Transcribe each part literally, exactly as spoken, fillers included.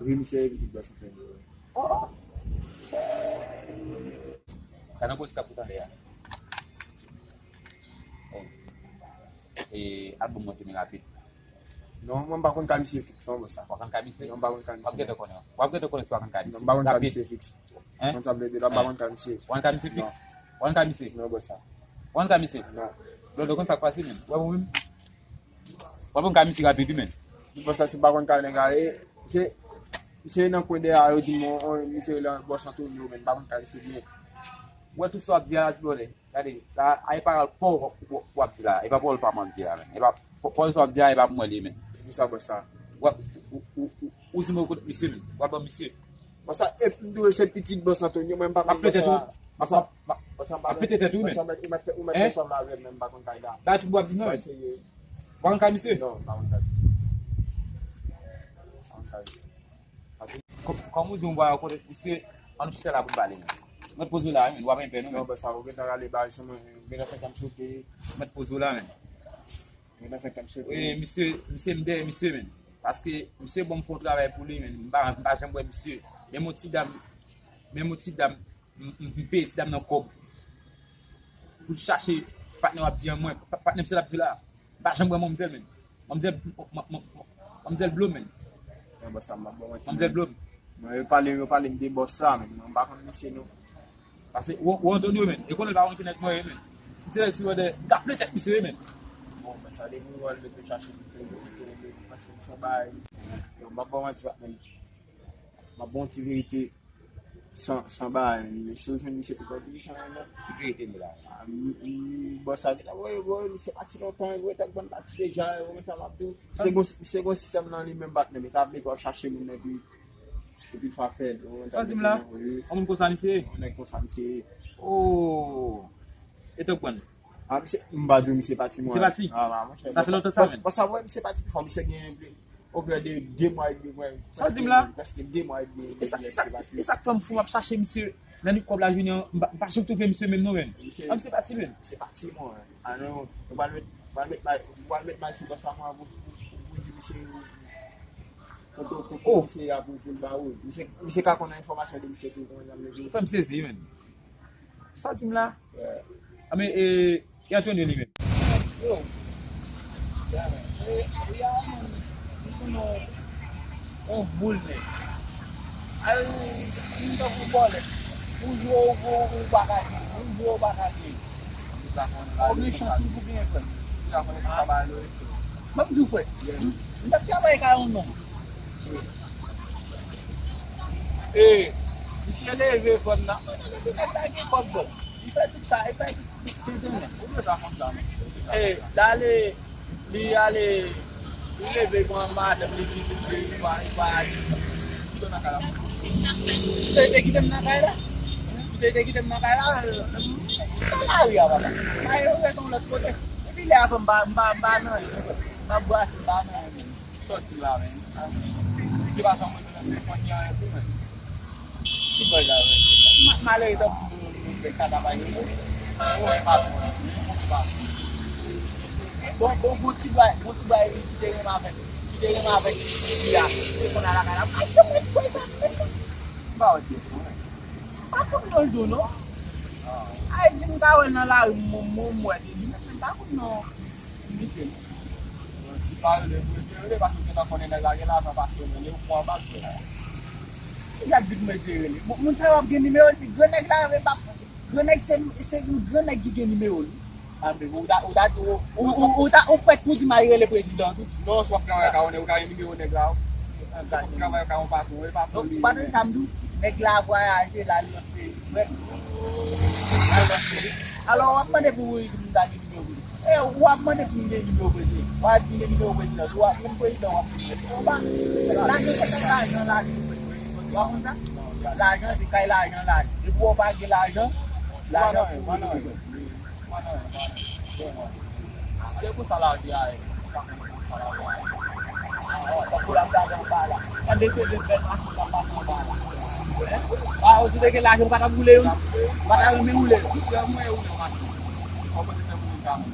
Wi, misye e pitit bòs Antonio. Oh! Gade yon polis k ap fout anlè a. Oh. E, al ban m yon teni rapid. Non, mwen m pa konn ka misye fiks, non, bòs sa. W pa konn ka misye? Non, m pa konn ka misye. W ap gentan konnen. W ap gentan konnen si w pa konn ka misye. Non, m pa konn ka misye fiks. Hein? Konn sa m vle di la, m pa konn ka misye. W pa konn ka misye fiks? Non. W pa konn ka misye? Non, bòs sa. W pa konn ka misye? Non. Blòdò, konn sa k pase, menm. W ap wè menm? W ap wè m ka misye rapid, wi, menm. Bòs sa, si m pa konn ka nèg la ye, se, misye nan kwen dèyè a, yo di m, on, on, misye rele bòs Antonio, menm, m pa konn ka misye byen. W wè tout sa w ap di a la, ti blòdè. Gade, la, a e pawòl pa w w ap di la. E pa pawòl pa m w ap di la, menm. E pa, pa, pawòl sa w ap di la, e pa pou mwen li ye, menm. Kisa bòs sa? W ap, ou, ou, ou, ou, ou di mwen w konn misye, menm. W ap ban misye. Bòs sa, e m tou se pitit bòs Antonio, mwen m pa konn bòs sa. Bòs sa, m pa konn. Bòs sa, m pa konn. Bòs sa, ou mèt, ou mèt fè, ou mèt fè sòm la avè m, men m pa konn kay la. Ba tout bò ap di non, menm. W pa konn ka misye? Non, m pa konn ka misye. Kòm, kòm ou di m, w ap konnen misye, ann nou chita la pou n pale, menm. Mèt poze w la, wi, menm. W ap enpè, non, menm. Non, bòs sa, ou gentan rale bal sou mwen, ou gentan fè kè m sote. Mèt poze w la, menm. Ou gentan fè kè m sote. Wi, misye, misye, m dèyè misye, menm. Paske misye ban m fè yon travay pou li, menm. M pa, m pa janm wè misye. Menm yon ti dam, menm yon ti dam, m, m, m peye ti dam nan kòb pou l chache patnè w ap di an mwen. Pa, patnè misye l ap di la. M pa janm wè manmzèl, menm. Manmzèl, man-, man-, man-, manmzèl blo, menm. Yon bòs sa, m ap ba w manti, manmzèl blo. Mwen, yo pale, yo pale m de bòs sa, menm. Mwen, m pa konn misye, non. Paske, ou, ou Antonio, menm. E konnen l pa konn ki nèg mwen ye, menm. M se ti wè de, m ka ple tèt misye, menm. Bon, men sa depi ou al mete chache misye, misye, misye, misye, misye, misye, misye, misye, misye, misye, misye, misye, misye, san, san bagay, men si w jwenn misye tou pran pil chan nan. Ki verite nou la? A, mi, mi, bòs sa gentan voye, voye, misye pati lontan, voye tèt bann pati deja, ou konn sa m ap di w. Misye gon, misye gon sistèm nan li menm patnè, li ka mete w ap chache moun epi, epi l fè afè l, ou konn sa m ap di w la? Wi. Yon moun konsa misye ye? Yon nèg konsa misye ye. Oh! E t ap pran. A, misye, m pa di w misye pati, mwen. Misye pati? A, a, monchè, sa fè lontan sa, menm. Bòs sa, wè, misye pati pi fò, misye gen plis, o prè de de mwa edmi, mwen. Sa w di m la? Prèske de mwa edmi, e sa, e sa, e sa k fè m fou, m ap chache misye nan nèt kòb lajounen an, m pa, m pa janm twouve misye menm non, menm. Misye, a, misye pati, menm. Misye pati, mwen. A non, ou pral met, ou pral met may, ou pral met may sou bòs sa, mwen, pou, pou, pou, pou di misye, kote, kote misye a pou, pou l ba ou. Misye, misye ka konnen enfòmasyon de misye tou, kòman sa m vle di w. Fè m sezi, menm. Sa w di m la? Yeah. A, men, e, e Antonio li menm? Yo. Yeah, man. E, e a menm, li konn yon, yon boul nèg. Ay, li tankou bòlèt. Ou jwe, ou, ou, ou pa ka jwe. Ou jwe, ou pa ka jwe. Ou gen chans ou byen frè. Mwen m di w frè. Yeah. M t ap travay kay yon nonm. E, misye leve frè m nan. Mwen nan depi nèg la gen kòb bò. Li fè tout sa, li fè tout, tout, tout, tout. Ou deja konn sa, men. E, l ale, li ale, li leve pran madanm li, pitit li, li pa, li pa ale. Ou te, te kite m nan kay la? Ou te, te kite m nan kay la? Nan lari a, papa. Mayo ret yon lòt kote. Depi lè a fè m pa, m pa, m pa nan anyen. M ap brase, m pa nan anyen. Sòti la, men. Se pa jan mwen menm, men konnya an tou, men. Ki bagay la, men? Ma-, malere tankou nou, nou fè kaka pa gen moun. Ou wè patwon an, ou wè patwon. Bon, bon, bon ti bwa, bon ti bwa ki te renmen avèk, ki te renmen avèk fi a. Te konn al lakay la. Ay, jan mwen ti bwa sa, men. M pa wè pyès, non, men. M pa konn non l tou, non. Ay, di m ka wè l nan lari, m, m, m wè se li, men m pa konn non. Misye. Si pa rele pou misye rele, paske ou gentan konnen nèg la gen lajan pase w, men li ou pran anba l frè. Li ap di pou mesye rele. Bon, moun sa yo ap gen nimewo l, pi gran nèg la, men pa, gran nèg se, se yon gran nèg ki gen nimewo l. A, men ou ta, ou ta di, ou, ou, ou, ou ta, ou prèt pou di m al rele prezidan tou. Non, si w ap travay kay yon nèg, ou ka gen nimewo nèg la, wi. Travay kay yon patwon, e patwon li. Ou pa tande sa m di w? Nèg la vwayaje, l al nan peyi frè l. Alò, w ap mande pou m ta gen nimewo prezidan. E, w ap mande pou m gen nimewo prezidan. W ap di m gen nimewo prezidan. W ap menm prezidan, w ap di m. Ou pa, lajan se pa lajan, lajan. W ap konn sa? Lajan, se kay lajan, lajan. Depi w pa gen lajan, lajan pou ou. Ale konsa lavi a ye. Tankou la m ta gen anba la. Gade se de bèl machin k ap pase anba la. Hein? A, ou te gen lajan, ou pa t ap woule youn? Ou pa ta renmen woule youn? Frè mwen woule yon machin. Fò mwen te fè moun ka mwen.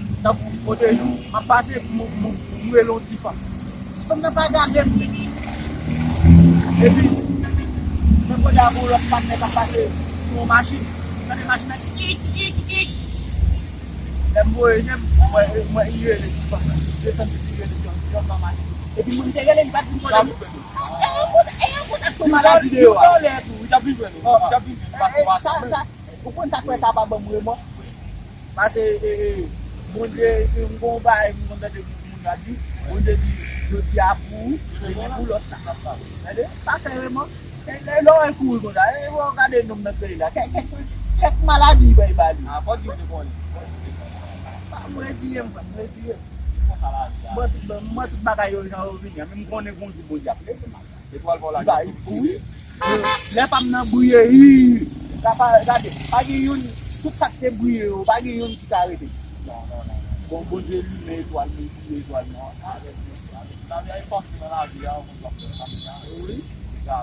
Tankou kote m ap pase, m, m, m rele yon ti fanm. Fanm nan pa gade m. Epi, menm kote a, yon lòt patnè k ap pase sou yon machin. M tande machin nan, ik, ik, ik. Lè m voye je m, m wè, m wè li rele ti fanm nan. Desann li rele ti fanm nan machin. Epi moun te rele, li pa t vin kote m. E yon kote, e yon kote ak yon maladi deyò a. Li t ap vin jwenn ou. Li t ap vin jwenn ou. Sa, sa, ou konn sa k fè sa pa ban m remò? Pase, e, e, Bondye, e, m gon bagay, m konn tande moun yo ap di, Bondye di, jodi a pou ou, demen pou lòt la. Tande? Pa fè remò. E, e, lè w kouri konsa, e, w gade nonm nan k rele la. Kèk, kèk, kèk maladi bay ba li. A, fò di w te konnen. Fò di w te konnen. M reziye m, frè, m reziye m. Konsa la, m pran tout, m pran tout bagay yo jan yo vini an. Men m konnen gon jou Bondye ap leve m. Etwal pa w la gen tout briye. Lè pa m nan briye, ii. Sa pa, gade, pa gen youn, tout sa k te briye yo, pa gen youn ki ka rete. Non, non, non, non. Bon, Bondye limen etwal, men briye etwal, non. Avèk mesye, avèk lavi a, e pase nan lavi a, ou konn sa fè lavi a. Wi. Deja.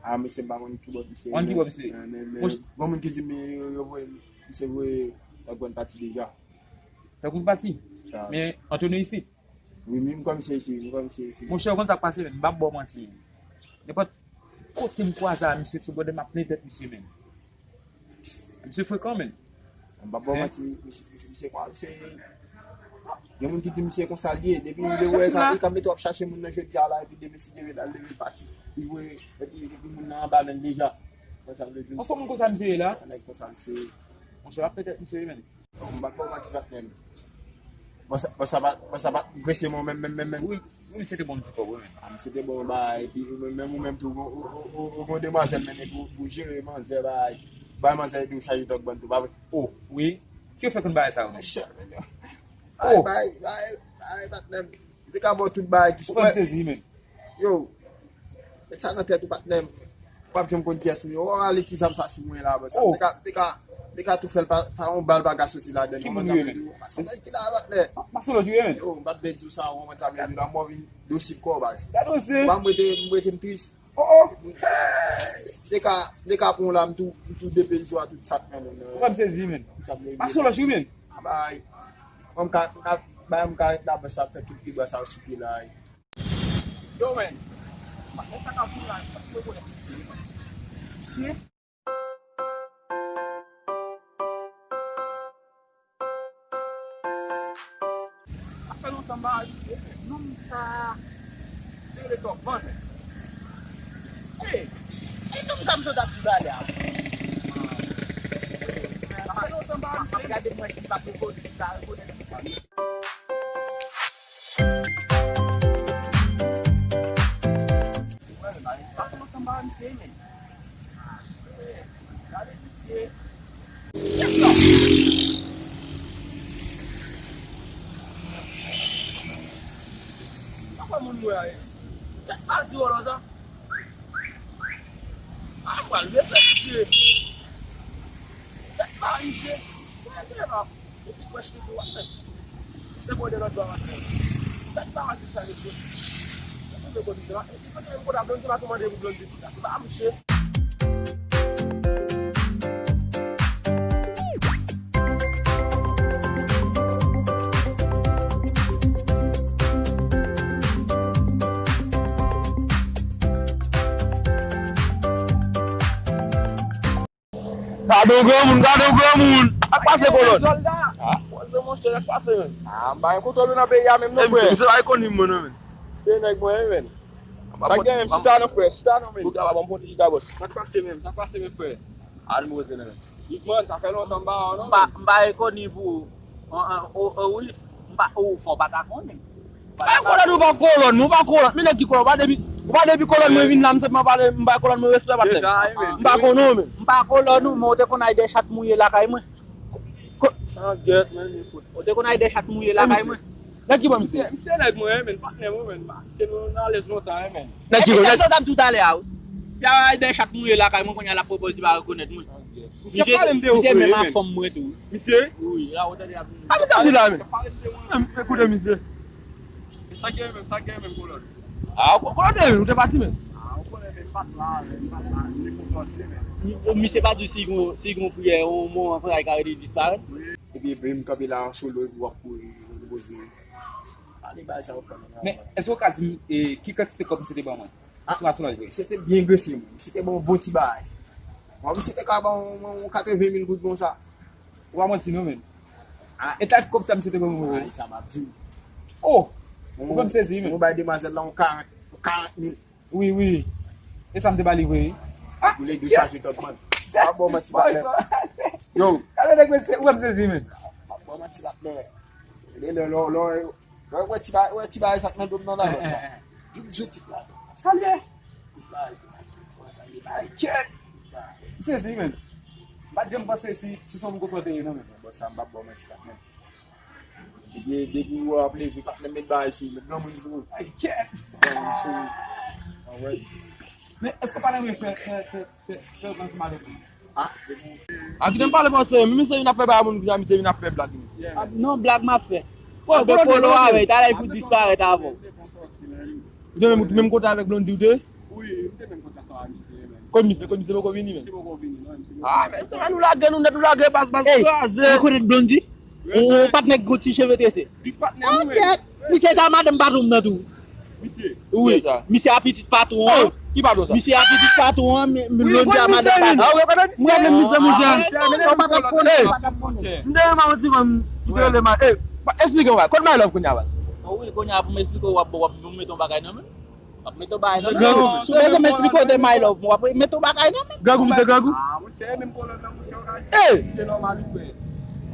A, mesye, m pa konn ki bò misye ye, men, men, men, gon moun ki di m yo, yo voye misye voye tankou yon pati deja. Tankou yon pati? Men Antonio isit? Wi, wi, m kwè misye isit, m kwè misye isit. Monchè, ou konn sa k pase, men, m p ap ba w manti. Nenpòt kote m kwaze a misye, se bòdè m ap plen tèt misye, men. Misye frekan, men. M p ap ba w manti, misye, misye, misye, misye, gen moun ki di misye konsa l ye, depi li wè li ka, li ka mete w ap chache moun nan jodi a la, epi demen si Dye vle l al leve l pati. Li voye, epi, epi moun nan anba men l deja. Konsa m vle di w. An se moun konsa misye ye la? An nèg konsa misye ye. Monchè, m ap plen tèt misye, men. M pa t ba w manti patnè m. Bon sa, bon sa pa, bon sa pa t prese mwen menm, menm, menm, menm. Wi, wi, misye te bon ti kòb, wi, men. A, misye te bon bagay, epi ou menm, menm, ou menm tou, ou, ou, ou, ou gon demwazèl mennen pou, pou jere manzè, bagay. Bay manzè epi ou chaje dòk bann tou, pa vre? O, wi. Ki w fè konn bagay sa yo, men? Monchè, men yo. Bay, bay, bay, bay, patnè m. Li te ka ba w tout bagay ki sou. Ou fè m sezi, men. Yo, met sa nan tèt ou, patnè m. Ou p ap janm konn kiyès m ye. Ou ale ti zam sa sou mwen la, bò sa. M te ka, m te ka, m te ka tou fè l pa, pa yon bal pa ka soti ladan l. Ki moun ou ye, men? Masolòj ki la, patnè. Masolòj ou ye, men? Yo, m pa t vle di w sa, ou konprann sa m vle di w la. Mò vin dosib kò, baz. Gade w se. Ou pa m rete, m rete m tris. Oh, oh. M te ka, m te ka pran w la, m tou, m tou depeyizwa tout sa k nan men m nan. Ou pa m sezi, men. Masolòj ou, men. Bay. Mwen m ka, m ka, bay, m ka ret la, bò sa, fè tout pi bò sa, sou pye la. Yo, men, patnè sa k ap vin la, sa pou rekonèt misye. Misye. Sa fè lontan m pa wè misye. Nonm sa, se le tòk vann. Ey, e nonm sa misye t ap di talè a. Sa fè lontan m pa wè misye. M ap gade mwen si m p ap rekonèt, m p ap rekonèt. Sa fè lontan m pa wè misye, men. Gade misye. Kèt non. Papa moun mwen a ye. Kèt pa di wòlò sa. A, m pral bese misye. Kèt pa misye. Mwen gen la. Se ti kwèch li tou w ap fè. Se bò de lòt bò w ap fè. Sa ki pa wè se sa mesye. Se pou de bò misye la. E pi kote m konn ap Blondedy, pa tou mande pou Blondedy. Sa ki pa misye. Gade yon granmoun, gade yon granmoun. Sa k pase, kolòn? Sòlda. Ah, pòze, monchè, sa k pase, menm? Ah, m pa gen kontwòl ou nan peyi a menm non, frè. Misye pa rekonn mwen non, menm. Se nèg mwen, wi, menm. Sa k gen, menm? Chita non, frè, chita non, menm. Bouga pa ban m fon ti chita, bòs. Sa k pase, menm? Sa k pase, menm, frè? Ann poze non, menm. Big man, sa fè lontan m pa wè w non, menm. M pa, m pa rekonn pou ou. An, an, o, o, wi. M pa, o, fò w pa ta konnen. M pa kolòn, ou pa kolòn, ou pa kolòn. Men nèg ki kolòn, ou pa depi, ou pa depi kolòn mwen vin la, m senpman pale, m bay kolòn mwen respè, patnè. M pa konnen w, men. M pa kolòn ou, men ou te konn ay dèyè chat mouye lakay mwen. Ko- An gèt, men, ekout. Ou te konn ay dèyè chat mouye lakay mwen. Nèg ki bò misye? Misye, misye nèg mwen, men, patnè mwen, men. Misye nou nan alèz lontan, men. Nèg ki bò? Epi sa w t ap di w talè a, wi. Travay dèyè chat mouye lakay mwen, kounye a l ap pwopòz di pa rekonèt mwen. Misye pale m de ou, misye menm a fanm mwen tou. Misye? Wi, la ou tande ap vini. A misye ap di la menm. Menm, ekoute misye. E sa gen menm, sa gen menm kolòn. A, kolòn de ou te pati menm. A, ou konnen menm pa t la, menm pa t la, li konn sòti menm. Misye pa di si gon, si gon priyè, on mon anfray ka rete disparèt. Epi, epi m kanpe la an solo, epi w ap kouri, w ap poze. Pale bagay sa yo. Men, èske w ka di m, e, ki kantite kòb misye te ban mwen? Ah, sou aswè vre. Se te byen grese, mwen. Misye te ban yon bon ti bagay. Mwen, misye te ka ban yon, yon katreven mil goud konsa. Ou pa manti non, menm. Ah. E tayp kòb sa misye te ban mwen? Ay, sa m ap di w. Oh! Ou fè m sezi, menm. Mwen bay demwazèl la yon karant, yon karant mil. Wi, wi. E sa m te ba li vre, wi. Ah! Ou lege chaje tòt, man. M ap ba w manti, patnè. Yo. Gade nèg mesye, ou fè m sezi, menm. M ap ba w manti, patnè. Lè, lè, lè, lè, Wè, wè ti bagay, wè ti bagay sa k nan do m nan la, wè sa. Vin zouti la. Salye. Ay, kèt. M sezi, menm. M pa t janm panse si, si se yon moun konsa w te ye, non, menm. Bon, sa m p ap ba w manti, patnè. Depi, depi w ap leve, patnè m met bagay sou ou, met granmoun sou ou. Ay, kèt. Granmoun sou ou. Anwèl. Men, èske w pa renmen fè, fè, fè, fè, fè yo pran ti malèt? Ah, ah, kite m pale franse, menm misye vin ap fè bagay moun, kounya misye vin ap fè blag li. Ah, non, blag m ap fè. Bon, de kolo avè, talè l fout disparèt avè w. Ou te menm, menm kote avèk Blondy ou te? Wi, m te menm kote ansanm avèk misye menm. Kot misye, kot misye poko vini menm? Misye poko vini, non, misye poko vini. Ah, men se nou lage, nou nèt, nou lage baz, baz kraze. Ou rekonèt Blondy? Ou, ou patnè ki gon ti cheve trese. Li patnè nou menm. Misye ta madanm patwon m nan tou. Misye. Wi. Misye a pitit patwon an. Ki patwon sa? Misye a pitit patwon an, men, men Blondy a madanm patwon. Ah, ou rekonèt misye? Mwen menm misye, monchè. Ou pa t ap konnen. M te renmen yon ti fanm, m te rele ma, eh, esplike mwen, kote My Love kounye a, baz? Wi, kounye a pou m esplike w, w ap, w ap, w ap mete yon bagay nan men. W ap mete yon bagay nan men. Si w bezwen m esplike w de My Love, w ap mete yon bagay nan men. Grangou, misye grangou? Ah, monchè, menm kolòn nan, monchè, w ka jwe. Eh! Se nòmal, ou wè.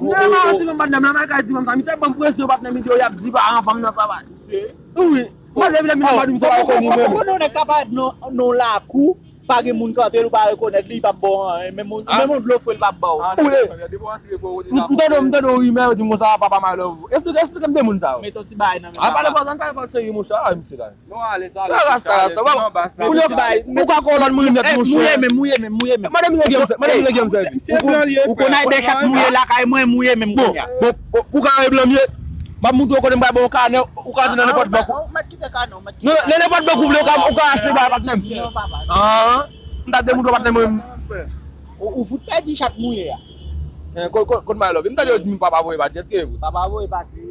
M te renmen yon ti fanm, patnè m, nan bagay ti fanm sa. Misye ban m presyon, patnè m, di yo y ap di paran fanm nan sa va. Misye. Wi. Mwen lè m lè m vin anba nou, misye pa rekonèt mwen. Ou konnen nèg ka parèt nan, nan lakou, pa gen moun kanpe l, ou pa rekonèt li, li p ap ba w anyen. Menm yon, menm yon dlo fre, li p ap ba w. Ou le. M, m tande, m tande yon rimè, yo di m konsa, papa My Love. Esplike, esplike m de moun sa yo. Met yon ti bagay nan men papa. A, pale pòz, ann pale pòz serye, monchè, a, misye la. Non, alèz, alèz, rasta, rasta, ou ka kolòn mouye nèt, monchè. Mouye menm, mouye menm, mouye menm. Mande misye gen, mande misye gen sèvi. Ou, ou, ou konn ay de chat mouye lakay mwen, mouye menm kounye a. Bon, bon, bon, ou ka blan m ye. M ap montre w kote m pral ba w kanè, ou ka antre nan nenpòt bank. Non, nan nenpòt bank ou vle, ou ka, ou ka achte bagay patnè m. Ah, m ta demontre w patnè m. Ou, ou fout pèdi chat mouye a. Eh, kot, kot, kot My Love? M tande yo di m papa voye pati, èske e vre? Papa voye pati.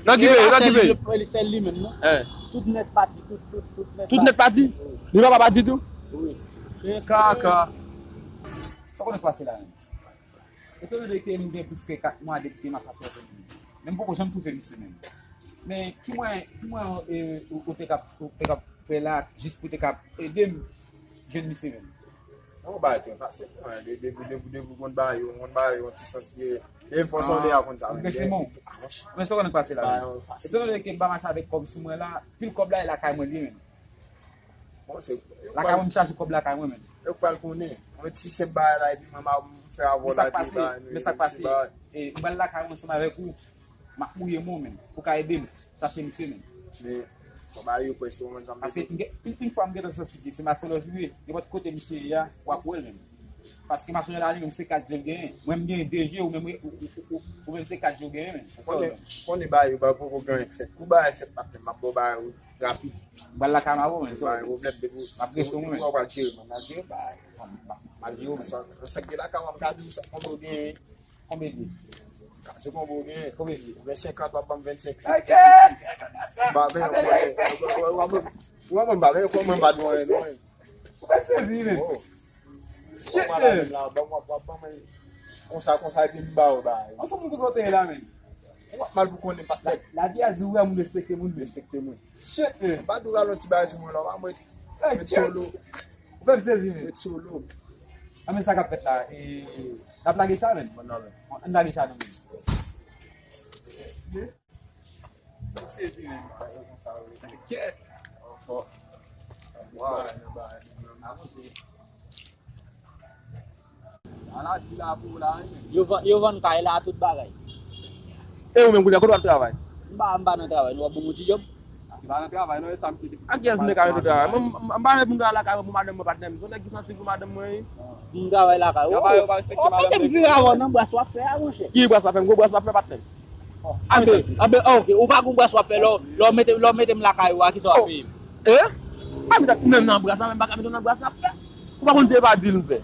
Nan ki peyi, nan ki peyi? Li sèl li menm, non? Eh. Tout nèt pati, tout, tout, tout nèt pati. Tout nèt pati? Wi. Li papa pati tou? Wi. E kaka. Sa w konnen k pase la menm? Etandone ke m gen plis ke kat mwa depi ke m ap fache avè l, men m poko janm twouve misye menm. Men ki mwen, ki mwen, e, ou, ou te kab, ou te kab fè la jis pou te kab ede m jwenn misye menm? Non, bagay trè fasil, mwen. De, de, de, de, de, ou konn ba yo, ou konn ba yo yon ti sans de, de fason de a konn sa. Ou gen semon. Men sa w konnen k pase la menm? Etandone ke m pa mache avèk kòb sou mwen la, pil kòb la e lakay mwen li ye menm. Bon, se, lakay mwen, m chache kòb lakay mwen menm. Yo pral konnen. Mwen ti senp bagay la, epi mwen, m fè avè w la, epi bagay nou, men sa k pase, e, m pral lakay mwen ansanm avèk ou, m ap mouye mwen menm, pou ka ede m chache misye menm. Men, kòb a yo prèske, mwen, sa m te. Paske m gen, yon, yon fwa m gentan santi ke se masonlòj ou ye, nenpòt kote misye ye a, w ap wè l menm. Paske masonlòj la li menm, se kat je l genyen. Mwen, m genyen de je, ou menm, ou, ou, ou, ou menm, se kat je w genyen menm. Konnen, konnen bagay yo, bagay poko gen anyen k fèt. Kou bagay fèt, patnè, m ap ba w bagay ou. Rapid. M pral lakay m avè w, men, sa w vle. M ap rete w, men. Ou pral jere, man, m ap jere bagay. M ap, m ap, m ap jere w, men. Sa, sa k gen lakay w, m ka di w sa, konbyen w genyen? Konbyen l ye? Se konbyen w genyen? Konbyen l ye? Ou gen senkant, w ap ban m vennsenk. Ok. M pa benyen w konnen. Ou wè mwen, m pa benyen w konnen, m pa di w anyen, non. Ou fè m sezi, men. Oh. Shit, man. Konsa, konsa, epi m ba w bagay. Ansanm moun konsa w te ye la, men. Ou ap mal pou konnen, patnè. Lavi a di w wè moun respekte moun, men. Respekte moun. Shit, man. M pa di w al yon ti bagay sou mwen la, w pa mwen. Met solo. Ou fè m sezi, men. Met solo. A, men sa k ap fèt la, e, n ap lage cha, men. Bon, non, men. Ann lage cha, non, men. Mwen sezi menm, bagay konsa, wi. Kèt. Ankò. Waw. Alonje. Ala di la pou la, wi, menm. Yo vann, yo vann kay la, tout bagay. E ou menm, kounye a, kote w ap travay? M pa, m pa nan travay, nou ap ban m yon ti djòb. Se pa nan travay non, e sa misye te. A kiyès m te ka mete travay? Mwen, m, m, m pa mete moun travay lakay mwen pou madanm mwen, patnè m. Se yon nèg ki santi pou madanm mwen, wi. Moun travay lakay ou. Yo ba yo ba respecte madanm nèg. Mete m vin avè w nan bras w ap fè a, monchè. Ki bras w ap fè? M gwo bras m ap fè, patnè m. Anben, anben, ok. Ou pa gon bras w ap fè lè w, lè w mete, lè w mete m lakay ou a, kisa w ap peye m? Eh? Pa mete menm nan bras la, menm pa ka mete w nan bras la, frè. Ou pa konn si e pa dil m fè.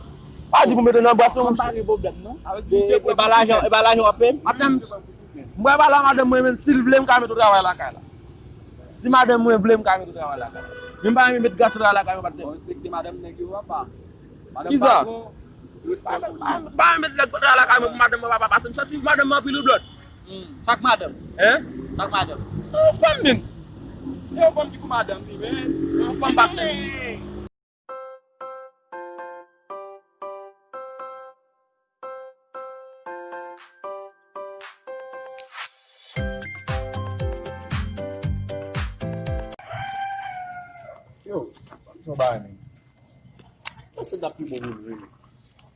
Pa di pou mete nan bras non, monchè. Pa gen pwoblèm non. E, e pa lajan, e pa lajan w ap peye m? Patnè m, m pral pale a madanm mwen, men si l vle, m ka mete w travay lakay la. Si madanm mwen vle, m ka mete w travay lakay la. Men m pa renmen met gason travay lakay mwen, patnè m. Bon, respekte madanm nèg yo, papa. Madanm patwon, respè pou li. Pa, pa, pa, pa met nèg travay lakay mwen pou madanm mwen, papa, pase m santi madanm mwen anpil wi, Blood. Hmm, sa k madanm? Hein? Sa k madanm? Yon fanm, men. Yon fanm ki pou madanm li, men. Yon fanm pa. Yo, ban m di yon bagay, men. Panse t ap pi bon pou nou, men.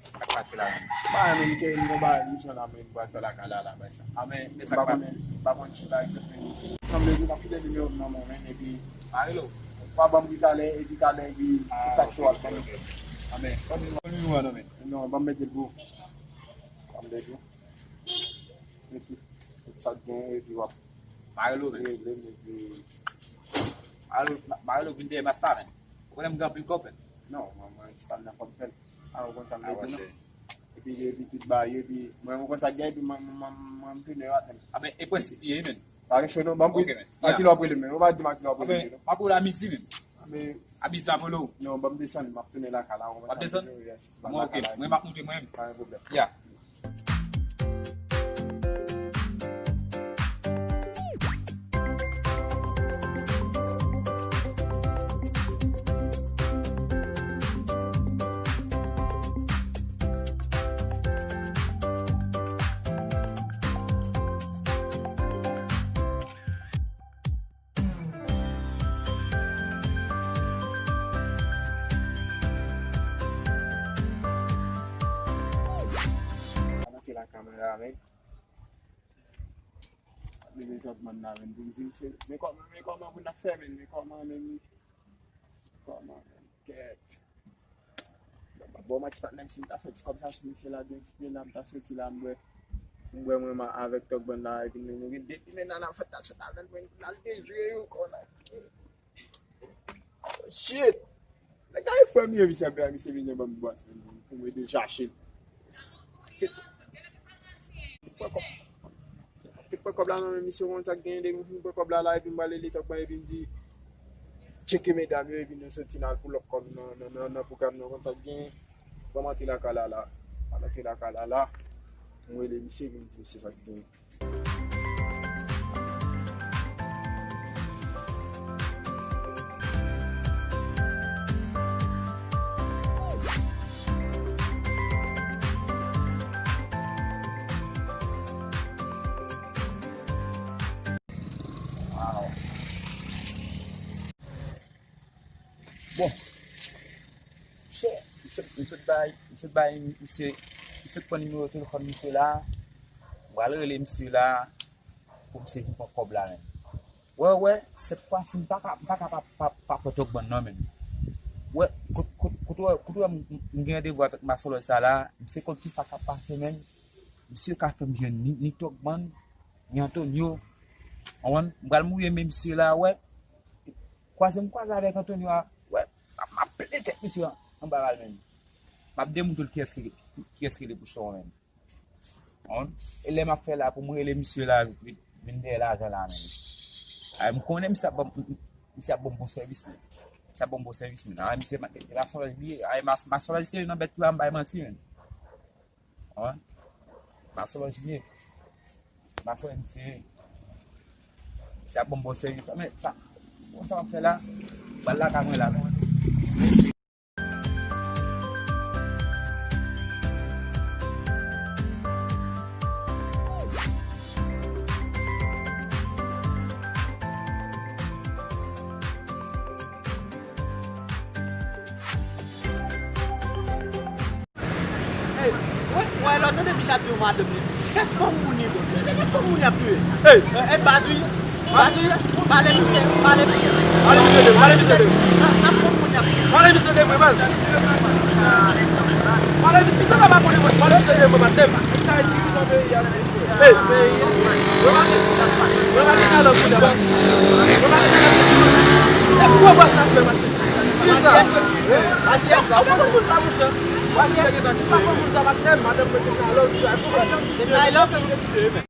Sa k pase la menm? Bagay menm ke m gon bagay ijan la, men m pral fè lakay la, la, bay sa. A, men, men sa k pase? M pa konnen, m pa konn chita, egzanp, men. Sanble di m ap kite nimewo m nan men w, men, epi. Pa rele w. Pa ban m ri talè, epi talè, epi tout sa k cho a, ban m. A, men, ban m nimewo a non, men. Non, ban m mete l pou ou. Ban m mete l. Epi, tout sa k gen, epi w ap. Pa rele w, men. Regle m, epi. Pa rele w, pa rele w vin dèyè mas la, men. Ou konnen m gen anpil kòb, men. Non, mwen, mwen, se pa m nan kòb, men. A, ou konn sa m vle di, non? Epi, epi tout bagay, epi mwen, mwen konn sa k gen, epi mwen, mwen, mwen, mwen tounen yo atè m. A ben, e prensip li ye, men. Pa gen cho non, ban m pri. Ok, men. A ki lè w ap rele m, men? Ou pa di m a ki lè w ap rele m, non? M ap rele a midi, men. A, men. A midi la, m rele w. Non, ban m desann, m ap tounen lakay la, ou konn sa m vle di, yes. W ap desann? Bon, ok, mwen, m ap monte mwen menm. Pa gen pwoblèm. Ya. Antre lakay mwen la, men. Ap leve tòt mòn la, men, pou m di misye, men kòman, men kòman pou n ap fè, men, men kòman, men, kòman, men, kèt. Bon, m ap di patnè m, si m ta fè ti kòb sa sou misye la, gen ti de la, m ta soti la, m bwè, m bwè mwen ma avèk Tòg Bann la, epi nou, nou gen depi men nan afè ta sot avè l, mwen, l al dejwe yo, kòman. Shit! Nèg la e frè m ye, misye ap bay, misye bezwen ban m bwaz pou m ede l chache l. Te pran kòb. Te pran kòb la nan men misye, konn sa k genyen, depi m fin pran kòb la, la, epi m pral rele Tòg Bann, epi m di, tcheke medam yo, epi nou soti n al pull up kò n nan, nan, nan, nan pwogram nan, konn sa k genyen. Ban m antre lakay la, la. Ban m antre lakay la, la. M rele misye, epi m di misye sa k genyen. Bon. Chè, m sot, m sot bay, m sot bay misye, m sot pran nimewo telefòn misye la. M pral rele misye la pou misye vin pran kòb la menm. Wè, wè, sèt fwa si m pa ka, m pa ka pa, pa, pa pran Tòg Bann non menm. Wè, kote, kote, kote, wè, kote wè m, m, m gen randevou avèk masolòj sa la, misye konn kisa k ap pase menm. Misye ka fè m jwenn ni, ni Tòg Bann, ni Antonio. Konprann? M pral mouye men misye la, wè. Kwaze m kwaze avèk Antonio a, wè, m ap, m ap pete tèt misye an, anba bal menm. M ap demontre l kiyès ki, kiyès ki li pou cho menm. Konprann? E lè m ap fè la pou m rele misye la, vin, vin dèyè lajan la menm. Ay, m konnen misye ap ban m, misye ap ban m bon sèvis menm. Misye ap ban m bon sèvis menm. Ay, misye, ma-, masolòj li ye. Ay, mas-, masolòj se youn nan bèt ki pa m bay manti menm. Konprann? Masolòj li ye. Masolòj misye ye. Misye ap ban m bon sèvis. Men sa, bon, sa m ap fè la, m pral lakay mwen la menm. Ey, wè, wè, lè w tande misye ap di yon madanm li. Kèk fanm moun li bon. Se kèk fanm moun y ap touye. Ey, e, e baz wi. Pale misye, pale misye. Pale misye de mwen, pale misye de mwen. N ap fon moun y ap. Pale misye de mwen, baz. Pale misye, misye pa pa konnen mwen. Pale misye de mwen, patnè. Sa e di ki nan peyi a. Hey, mwen pa gen, mwen pa gen talè pou baz. Mwen pa gen talè pou baz. E gwo baz sa fè, patnè. Ki sa? Ou pa konn moun sa, monchè. Ou pa konn moun sa, patnè. Madanm mwen te talè, ou di sa.